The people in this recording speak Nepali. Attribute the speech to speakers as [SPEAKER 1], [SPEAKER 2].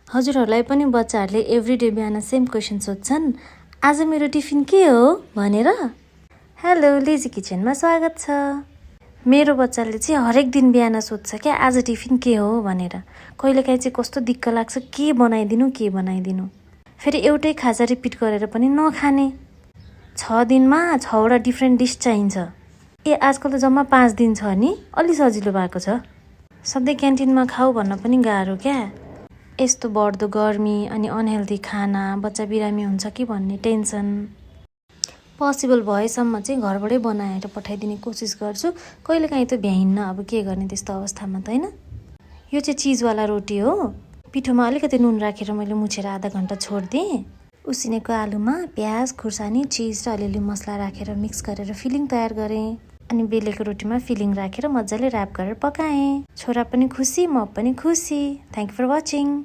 [SPEAKER 1] हजुरहरूलाई पनि बच्चाहरूले एभ्रीडे बिहान सेम क्वेसन सोध्छन्, आज मेरो टिफिन के हो भनेर। हेलो, लेजी किचनमा स्वागत छ। मेरो बच्चाले चाहिँ हरेक दिन बिहान सोध्छ क्या आज टिफिन के हो भनेर। कहिलेकाहीँ चाहिँ कस्तो दिक्क लाग्छ के बनाइदिनु। फेरि एउटै खाजा रिपिट गरेर पनि नखाने। 6 दिनमा 6वटा डिफ्रेन्ट डिस चाहिन्छ। आजकल त जम्मा 5 दिन छ नि, अलि सजिलो भएको छ। सधैँ क्यान्टिनमा खाऊ भन्न पनि गाह्रो क्या। यस्तो बढ्दो गर्मी अनि अनहेल्दी खाना, बच्चा बिरामी हुन्छ कि भन्ने टेन्सन। पोसिबल भएसम्म चाहिँ घरबाटै बनाएर पठाइदिने कोसिस गर्छु। कहिलेकाहीँ त भ्याइन्न, अब के गर्ने त्यस्तो अवस्थामा त, होइन। यो चाहिँ चिजवाला रोटी हो। पिठोमा अलिकति नुन राखेर मैले मुछेर आधा घन्टा छोडिदिएँ। उसिनेको आलुमा प्याज, खुर्सानी, चिज र अलिअलि मसला राखेर मिक्स गरेर फिलिङ तयार गरेँ। अनि बेलेको रोटीमा फिलिङ राखेर मजाले ऱ्याप गरेर पकाएँ। छोरा पनि खुसी, म पनि खुसी। Thank you for watching.